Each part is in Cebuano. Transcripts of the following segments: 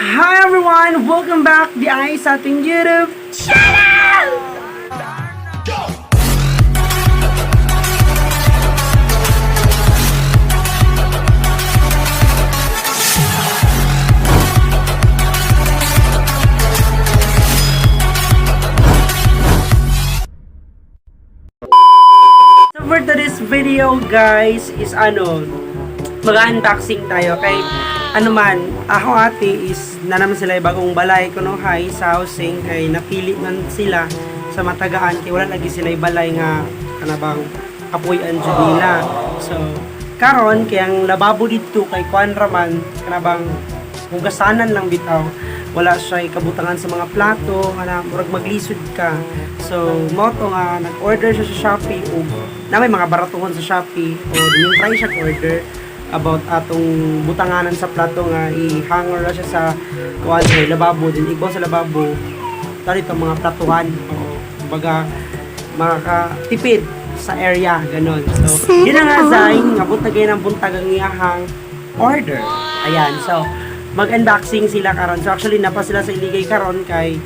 Hi everyone! Welcome back di ay sa ating YouTube channel! So for today's video, guys, is ano, mag-unboxing tayo kay ano man, ako ate is na naman sila bagong balay kuno hay sa housing kay napili man sila sa matagaan kay wala lagi sila balay nga kanabang kapuy-an jud nila. So karon kay ang lababo didto kay kuan ra man kanabang hugasanan lang bitaw, wala siya ikabutangan sa mga plato kana murag maglisod ka. So mo to nga nag-order siya sa Shopee ug na may mga baratuhon sa Shopee o yung try siya order about atong butanganan sa plato nga i-hanger ra siya sa kuan sa lababo din igbaw sa lababo tali itong mga platuhan. Oo, kumbaga makakatipid sa area ganon. So yun na nga Zay, nga buntag ng buntag ang iyahang order. Ayan, so mag-unboxing sila karon. So actually napa sila sa iligay karon kay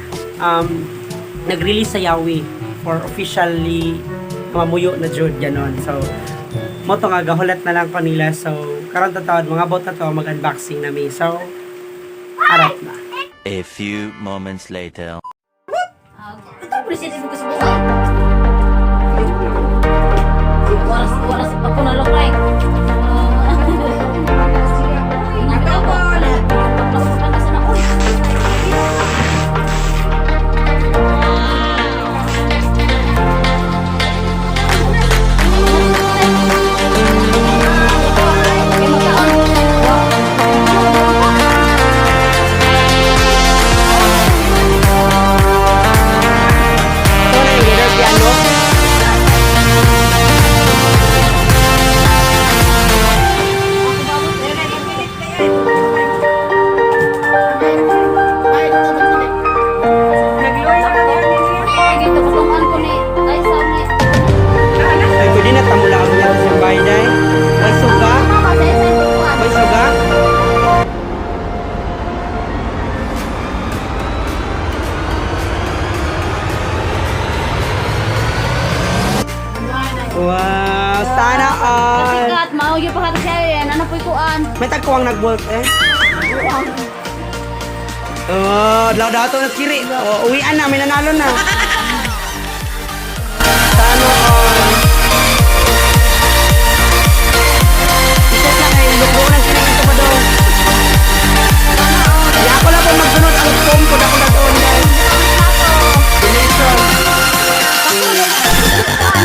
nag-release sa Yawi for officially mamuyo na jud ganon. So mo to nga gahulat na lang kanila. So karon tatawad mga bot na to mag-unboxing na mi. So arat na. A few moments later. Ito, presidente ko sa buhay. Oras, oras, ako na lang, right? So na yung leader piano. Ay, pwede na tamula ang niya sa bayday. May suga? May suga? Wow, sana all. Kasikat, mao yung pakata siya yan. Ano po'y kuan? May tagkuwang nag-bolt eh. Oh, daw daw to kiri. Oh, uwian na, may nanalo na. Sana all. Iset na kayo, lukbo ng kiri ito pa daw. Di ako lang po magsunod ang form ko na ko na doon guys. Donation. Ha?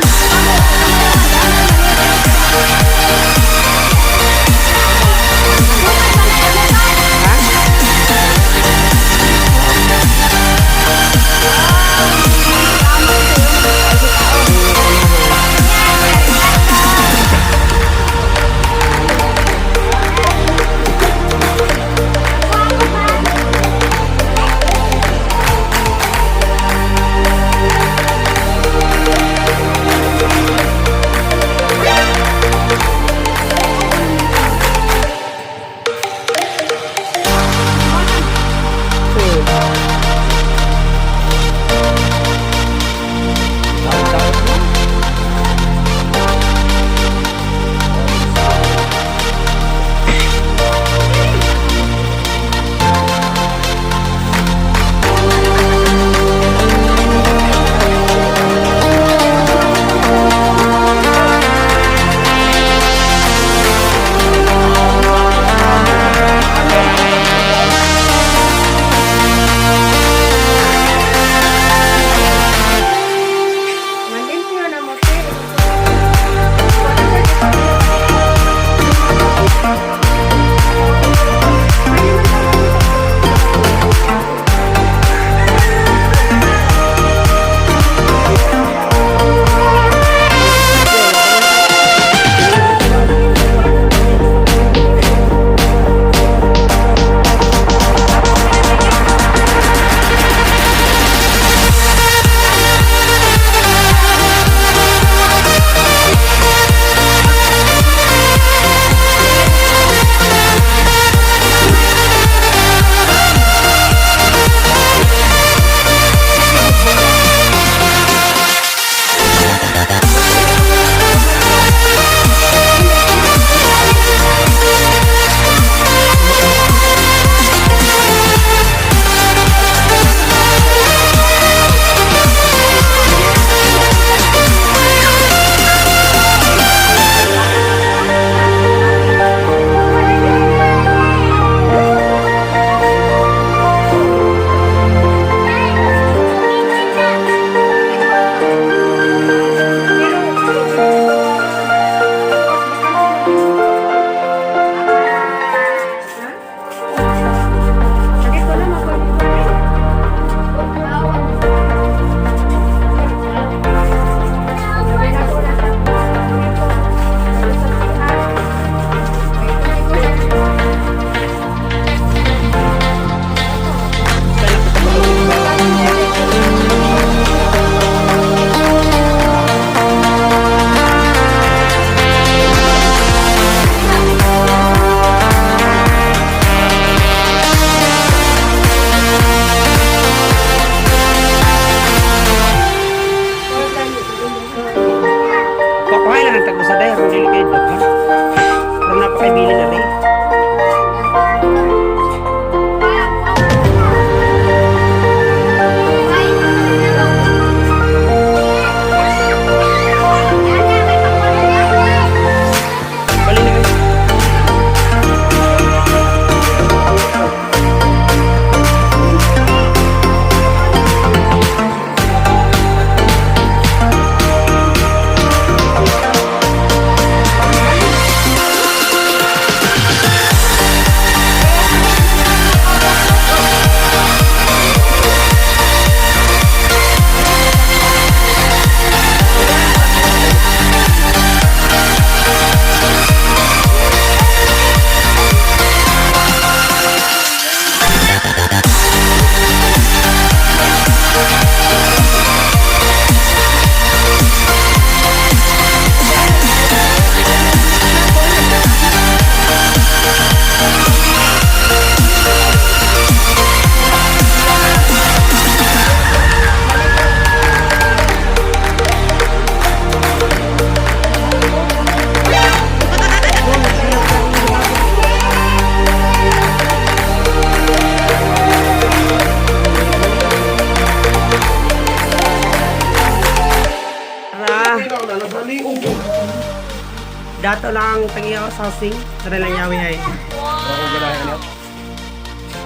Dato lang ang tangiyaw sa housing. Tara lang yawi ay.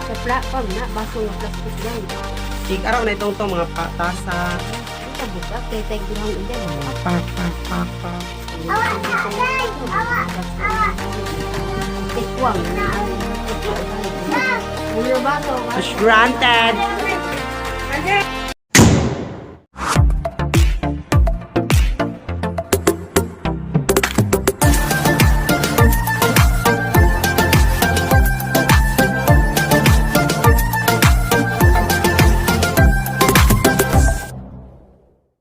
Sa platform na, baso nga plastic lang. Ikaraw na itong to mga patasa. Ito buka, kay tayo ginawang ida. Pa pa pa pa. Tikwang. Ulo baso. Push granted.